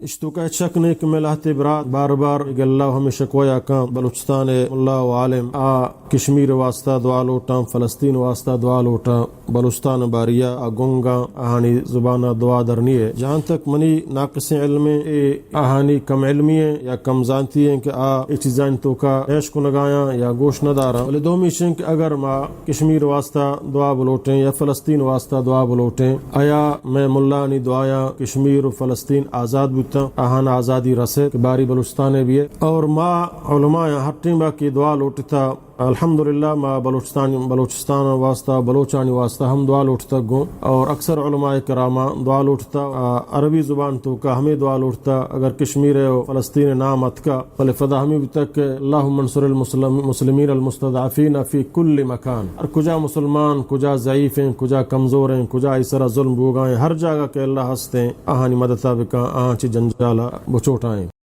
اشتوکا ہچ شک نہیں کہ مئے لہتے برات بار بار گلہ و ہمے شکوہ یا کن بلوچستان ملا و عالم آ کشمیر واسطہ دعا لوٹاں، فلسطین واسطہ دعا لوٹاں، بلوچستان باریا آ گنگاں، آہانی زبان دعا درنی ہے۔ جہاں تک منی ناقصیں علم اے، آہانی کم علمی ہیں یا کم زانتی ہیں کہ آ اے چیزانی توکا پیش کنگایاں یا گوش نہ داراں۔ بلے دومی شنک اگر ما کشمیر واسطہ دعا بلوٹیں یا فلسطین واسطہ دعا بلوٹیں، آیا مئے ملانی دعایاں کشمیر و فلسطین آزاد بوتاں، آہان آزادی رسے کہ باری بلوچستان بھی ہے۔ اور ما علمایاں ہر ٹیمبا کہ دعا لوٹتا، الحمدللہ ما بلوچستان، بلوچستان واسطہ، بلوچانی واسطہ ہم دعا لوٹتا گوں۔ اور اکثر علماء کراماں دعا لوٹتا، آ، عربی زبان توکا ہمیں دعا لوٹتا، اگر کشمیر و فلسطین نام اتکا، بلے فدا ہمیں بوتگ کہ اللہم انصر المسلم-، مسلمین المستضعفین فی کل مکان۔ ہر کجا مسلمان، کجا ضعیف ہیں، کجا کمزور ہیں، کجا آئی سرا ظلم بوگا ہیں، ہر جاگہ کہ اللہ ہست ہیں، آہانی مدتا بکن، آہاں چی جنجالا بچوٹائیں۔